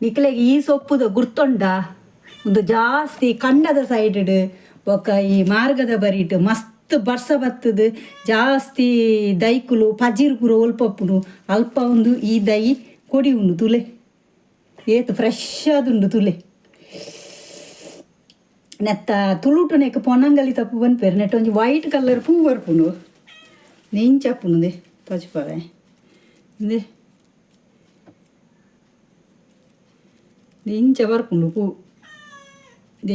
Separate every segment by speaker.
Speaker 1: ನಿಕ್ಲೆಗ್ ಈ ಸೊಪ್ಪುದ ಗುರ್ತೊಂಡ ಉಂದು ಜಾಸ್ತಿ ಕಂಡದ ಸೈಡ್ ಬೊಕ್ಕ ಈ ಮಾರ್ಗದ ಬರಿಟ್ ಮಸ್ತ್ ಬರ್ಸ ಬತ್ತುದು ಜಾಸ್ತಿ ದೈಕುಲು ಪಜಿರ್ ಪೂರ ಒಲ್ಪಪ್ಪುಂಡು ಅಲ್ಪ ಉಂದು ಈ ದೈ ಕೊಡಿ ಉಂಡು ತುಲೆ ಏತ್ ಫ್ರೆಶ್ ಆದುಂಡು ತುಲೆ. ನೆತ್ತ ತುಳುಟು ನೆಕ್ ಪೊನಂಗಲಿ ತಪ್ಪು ಪನ್ಪೆರ್ ನೆಟ್ ಒಂಜಿ ವೈಟ್ ಕಲರ್ ಪೂ ಬರ್ಪುಂಡು ಇಂಚ ಉಪ್ಪುಂಡು ತೋಜಿಪಾವೆ ಇಂದೆ ಇಂಚ ಬರ್ಪುಂಡು ಪೂ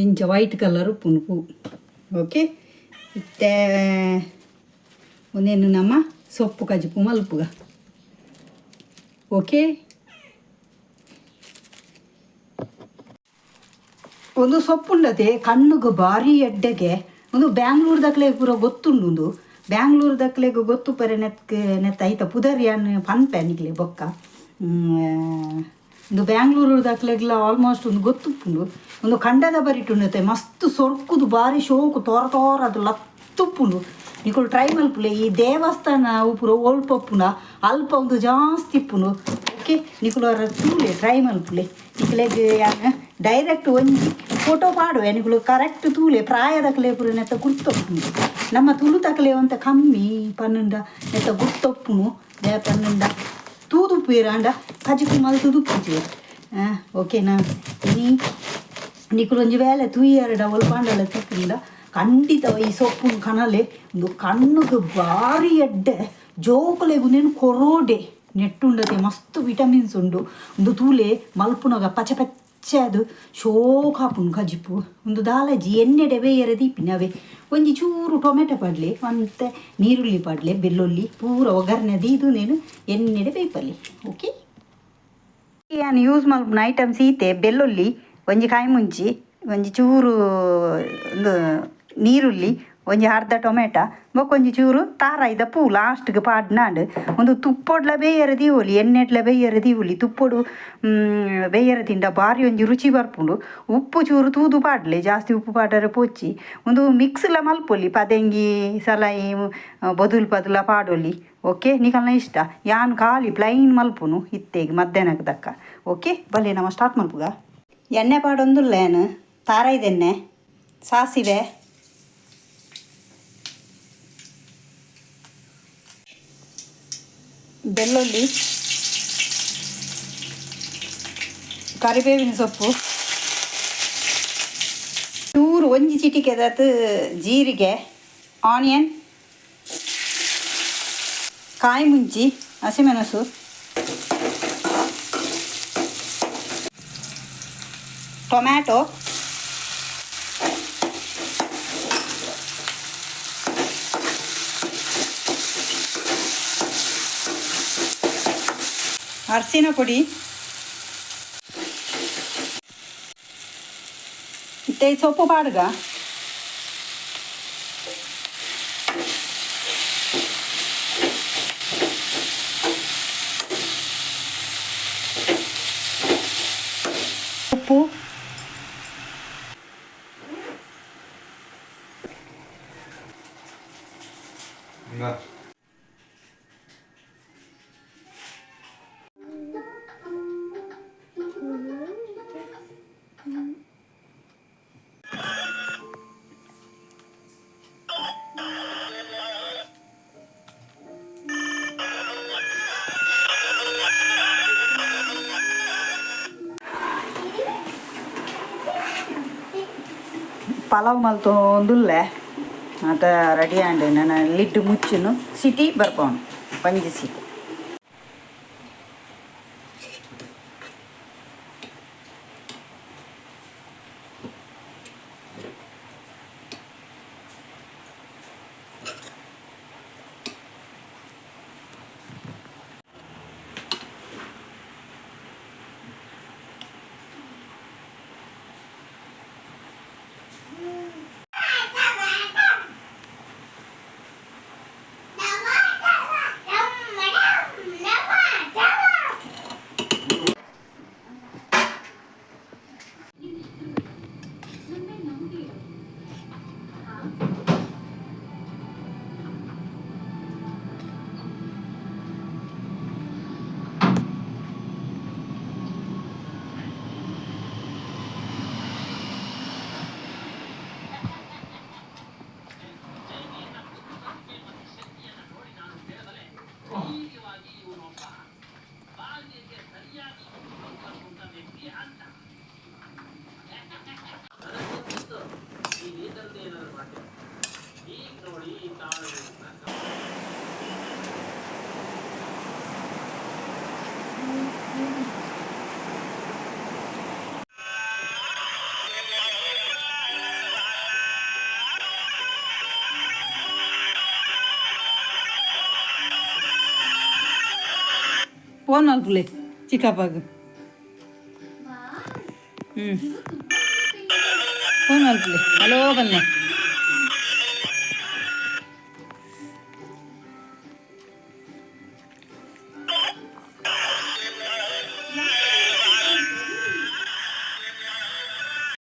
Speaker 1: ಇಂಚ ವೈಟ್ ಕಲರ್ ಉಪ್ಪುಂಡು ಪೂ. ಓಕೆ ಇತ್ತೆ ಉಂದೆನ್ ನಮ ಸೊಪ್ಪು ಕಜಿಪು ಮಲ್ಪುಗ. ಓಕೆ ಒಂದು ಸೊಪ್ಪುಂಡತೆ ಕಣ್ಣುಗು ಬಾರಿ ಎಡ್ಡೆಗೆ. ಒಂದು ಬ್ಯಾಂಗ್ಳೂರ್ ದಕ್ಲೆಗ್ ಪೂರ ಗೊತ್ತುಂಡು. ಉಂದು ಬ್ಯಾಂಗ್ಳೂರ್ ದಕ್ಲೆಗ್ ಗೊತ್ತು ಪರೆ ನೆಕ್ ನೆತ್ತ ಐತ ಪುದರ್ ಯಾನ್ ಪನ್ಪೆ ನಿಕ್ಲೆ ಬೊಕ್ಕ. ಉಂದು ಬ್ಯಾಂಗ್ಳೂರು ದಕ್ಲೆಗ್ಲ ಆಲ್ಮೋಸ್ಟ್ ಉಂದು ಗೊತ್ತುಪ್ಪುಂಡು. ಉಂದು ಕಂಡದ ಬರಿಟುಂಡತೆ ಮಸ್ತ್ ಸೊರ್ಕುದು ಬಾರಿ ಶೋಕು ತೋರ ತೋರ ಅದು ಲತ್ತುಪ್ಪುಂಡು. ನಿಕುಲು ಟ್ರೈ ಮಲ್ಪುಲೆ. ಈ ದೇವಸ್ಥಾನ ಅವು ಪೂರ ಒಲ್ಪಪ್ಪುಂಡ ಅಲ್ಪ ಉಂದು ಜಾಸ್ತಿ ಇಪ್ಪುಂಡು. ಓಕೆ ನಿಕುಲು ಅರ ತೂಲೆ ಟ್ರೈ ಮಲ್ಪುಲೆ. ನಿಕ್ಲೆಗ್ ಯಾನ್ ಡೈರೆಕ್ಟ್ ಒಂಜಿ ಫೋಟೋ ಪಾಡುವೆ, ನಿಕುಲು ಕರೆಕ್ಟ್ ತೂಲೆ. ಪ್ರಾಯದಕ್ಲೆ ಪೂರ ನೆತ್ತ ಗುರ್ತೊಪ್ಪುಂಡು. ನಮ್ಮ ತುಳು ತಕಲೆ ಒಂತೆ ಕಮ್ಮಿ ಪನ್ನುಂಡ ನೆತ್ತ ಗುರ್ತೊಪ್ಪುನು ದಾಯೆ ಪನ್ನುಂಡ ತೂದುಪ್ಪುವೆರ್ ಆಂಡ ಕಜಿಪು ಮಲ್ತುದು ಉಪ್ಪುಜೆರ್. ಓಕೆನಾ? ಇನಿ ನಿಕುಲು ಒಂಜಿ ವೇಳೆ ತೂಯರ್ಡ ಒಲ್ಪಾಂಡಲ ತಿಕ್ಕುಂಡ ಖಂಡಿತ ಈ ಸೊಪ್ಪುನು ಕನಲೆ. ಉಂದು ಕಣ್ಣುಗು ಬಾರಿ ಎಡ್ಡೆ. ಜೋಕುಲೆಗ್ ಉಂದೆನ್ ಕೊರೋಡೆ. ನೆಟ್ಟುಂಡತೆ ಮಸ್ತ್ ವಿಟಮಿನ್ಸ್ ಉಂಡು. ಉಂದು ತೂಲೆ ಮಲ್ಪುನಗ ಪಚ್ಚೆ ಪಚ್ಚೆ ಅದು ಶೋಕ್ ಆಪುಂಡು ಕಜಿಪು. ಉಂದು ದಾಲಜಿ ಎಣ್ಣೆಡೆ ಬೇಯರೆ ದೀಪಿನ ಅವೇ. ಒಂಜಿ ಚೂರು ಟೊಮೆಟೊ ಪಾಡ್ಲೆ, ಒಂತೆ ನೀರುಳ್ಳಿ ಪಾಡ್ಲೆ, ಬೆಳ್ಳುಳ್ಳಿ ಪೂರ ಒಗ್ಗರಣೆ ದೀದು ನೇನು ಎಣ್ಣೆಡೆ ಬೇಯ್ಪಲ್ಲಿ. ಓಕೆ ಯಾನ್ ಯೂಸ್ ಮಲ್ಪುನ ಐಟಮ್ಸ್ ಈತೆ: ಬೆಳ್ಳುಳ್ಳಿ, ಒಂಜಿ ಕಾಯಿ ಮುಂಚಿ, ಒಂಜಿ ಚೂರು ಉಂದು ನೀರುಳ್ಳಿ, ಒಂಜಿ ಅರ್ಧ ಟೊಮೆಟೊ, ಬೊಕ್ಕ ಒಂಜಿ ಚೂರು ತಾರಾಯಿದ ಪೂ ಲಾಸ್ಟ್ಗೆ ಪಾಡ್ನಾಂಡ್. ಒಂದು ತುಪ್ಪೊಡ್ಲ ಬೇಯರೆ ದೀವೊಲಿ, ಎಣ್ಣೆಡ್ಲ ಬೇಯರೆ ದೀವೊಲಿ. ತುಪ್ಪೊಡು ಬೇಯರೆ ತಿಂಡ ಬಾರಿ ಒಂಜಿ ರುಚಿ ಬರ್ಪುಂಡು. ಉಪ್ಪು ಚೂರು ತೂದು ಪಾಡ್ಲೆ, ಜಾಸ್ತಿ ಉಪ್ಪು ಪಾಡರೆ ಪೋಚಿ. ಉಂದು ಮಿಕ್ಸ್ಲ ಮಲ್ಪೊಲಿ, ಪದೆಂಗಿ ಸಲಾಯಿ ಬೊದುಲು ಪದುಲ ಪಾಡೊಲಿ. ಓಕೆ ನಿಕಲ್ನ ಇಷ್ಟ. ಯಾನ್ ಖಾಲಿ ಪ್ಲೈನ್ ಮಲ್ಪುನು ಇತ್ತೆಗ್ ಮಧ್ಯಾಹ್ನಕ್ಕೆ ದಕ್ಕ. ಓಕೆ ಬಲ್ಲೆ ನಮ ಸ್ಟಾರ್ಟ್ ಮಲ್ಪುಗ. ಎಣ್ಣೆ ಪಾಡೊಂದುಲ್ಲ ಯಾನ್. ತಾರಾಯ್ದೆಣ್ಣೆ, ಸಾಸಿವೆ, ಬೆಳ್ಳುಳ್ಳಿ, ಕರಿಬೇವಿನ ಸೊಪ್ಪು, ಚೂರು ಒಂಜಿ ಚಿಟಿಕೆದಾತ್ ಜೀರಿಗೆ, ಆನಿಯನ್, ಕಾಯಿ ಮುಂಚಿ, ಹಸಿಮೆಣಸು, ಟೊಮ್ಯಾಟೊ, ಅರಸಿನ ಪೊಡಿ. ಇತ್ತೆ ಸೊಪ್ಪು ಪಾಡುಗ. ಉಪ್ಪು, ಪಲಾವ್ ಮಲ್ತೊಂದುಲ್ಲೆ ಮಾತ ರೆಡಿ ಆಂಡ್. ನನ ಲಿಡ್ ಮುಚ್ಚುನು, ಸಿಟಿ ಬರ್ಪವನು ಒಂಜಿ ಸಿಟಿ. ಫೋನ್ ಮಲ್ಪುಲೆ ಚಿಕ್ಕಪ್ಪಗ್. ಫೋನ್ ಮಲ್ಪುಲೆ, ಹಲೋ ಬನ್ನೆ.